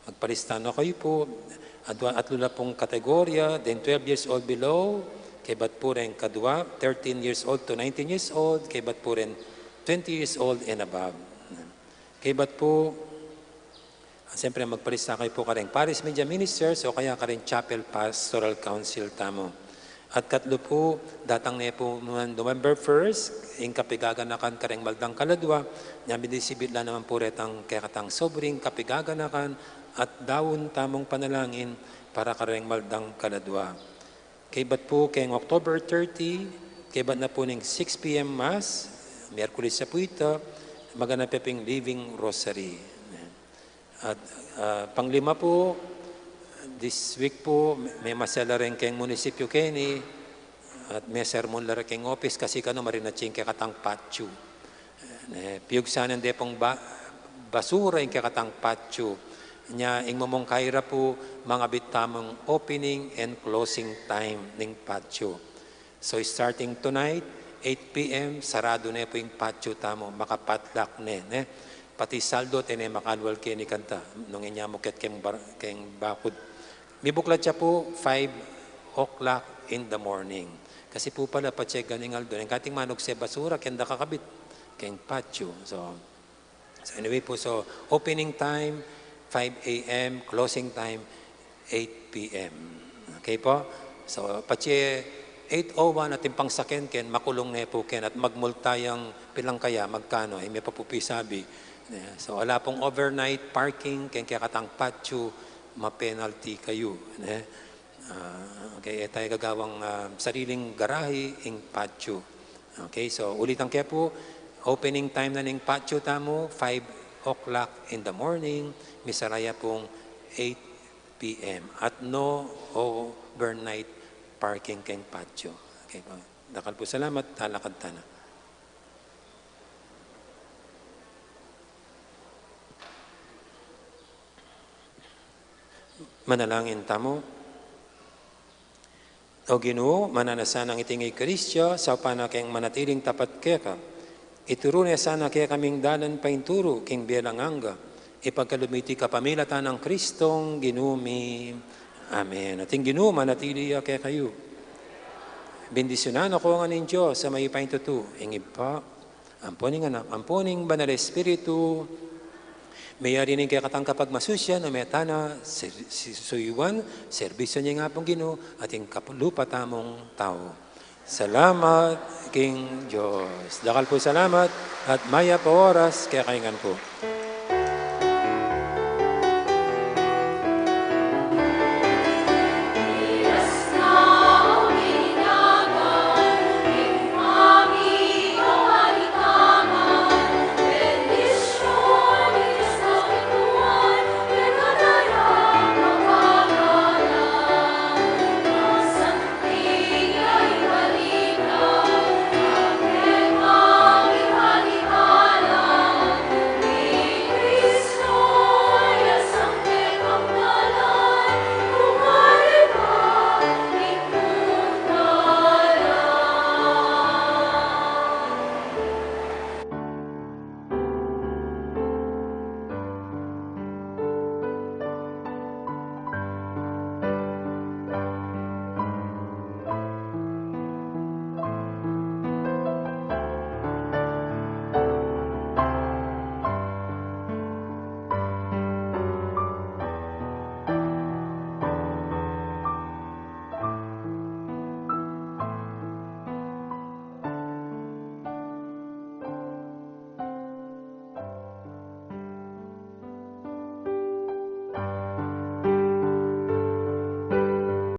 magpalista no kayu pu. Adwa-, atlu la pung kategorya, deng twelve years old below, kaybat pu reng kadwa, thirteen years old to nineteen years old, kaybat pu reng twenty years old and above. Kaybat pu, siyempre, magpalista kayu pu kareng Parish Media Ministers o kaya kareng Chapel Pastoral Council tamu. At katlu pu, datang ne pu man November first, ing kapigaganakan kareng Maldang Kaladua, nya minisibit la naman pu retang kekatang sobring kapigaganakan at daun tamung panalangin para kareng Maldang Kaladua. Kaybat pu keng October thirty, kaybat na pu ning six P M Mass, Miyerkules ya pu ita, maganap ya pung Living Rosary. At, ah, panglima pu, this week pu, me-, memasya la reng keng munisipyu keni, at mesermon la reng keng office, kasi kanu marinatsi ing kekatang patio. Ne, piyugsan ne deng pung ba-, basura ing kekatang patio. Nya, ing mumungkay ra pu, mangabit tamung opening and closing time ning patio. So, starting tonight, eight P M, saradu ne pu ing patio tamu, maka-potluck ne, ne? Pati saldo, e ne makalual keni kanta, nung inya mu ket keng bar-, keng bakud. Mibuklat ya pu, five o'clock in the morning. Kasi pu pala, patse ganing aldo, ing kating manugse basura, keng da kakabit keng patio. So, So anyway pu, so opening time, five A M, closing time, eight P M. Okay pu? So, patse eight oh one atin pang saken ken, makulung ne pu ken at magmulta yang pilan kaya, magkanu, e mi pa pu pisabi. Yeah, so, ala pung overnight parking keng kekatang patio, ma-penalty kayu, ne? Ah, okay, e taya gagawang, ah, sariling garahe ing patio. Okay, so ulitan ke pu, opening time na ning patio tamu, five o'clock in the morning, misara ya pung eight P M, at no overnight parking keng patio. Okay pu. Dakal pu salamat, talakad tana. Manalangin tamu. O Ginu, mananu na sanang iting Eukaristiya, saupan na keng manatiling tapat keka. Ituru na sana kekaming dalan paintulu king bie alang angga. Ipagkalub mi iti kapamilatan nang Kristong Ginu mi. Amen. At ing Ginu manatili ya kekayu. Bendisyunan na kayu ngan ning Dios a mayupayang tutu, ing Ibpa, ampon ing Anak, ampon ing Banal a Espiritu, meyari ne ing kekatang kapagmasusian, o meta na, si-, si-, suyuan, serbisyu ne ing Apung Ginu, at ing kaplupa tamung tau. Salamat king Dios. Dakal pu salamat at mayap a oras kekayu ngan pu.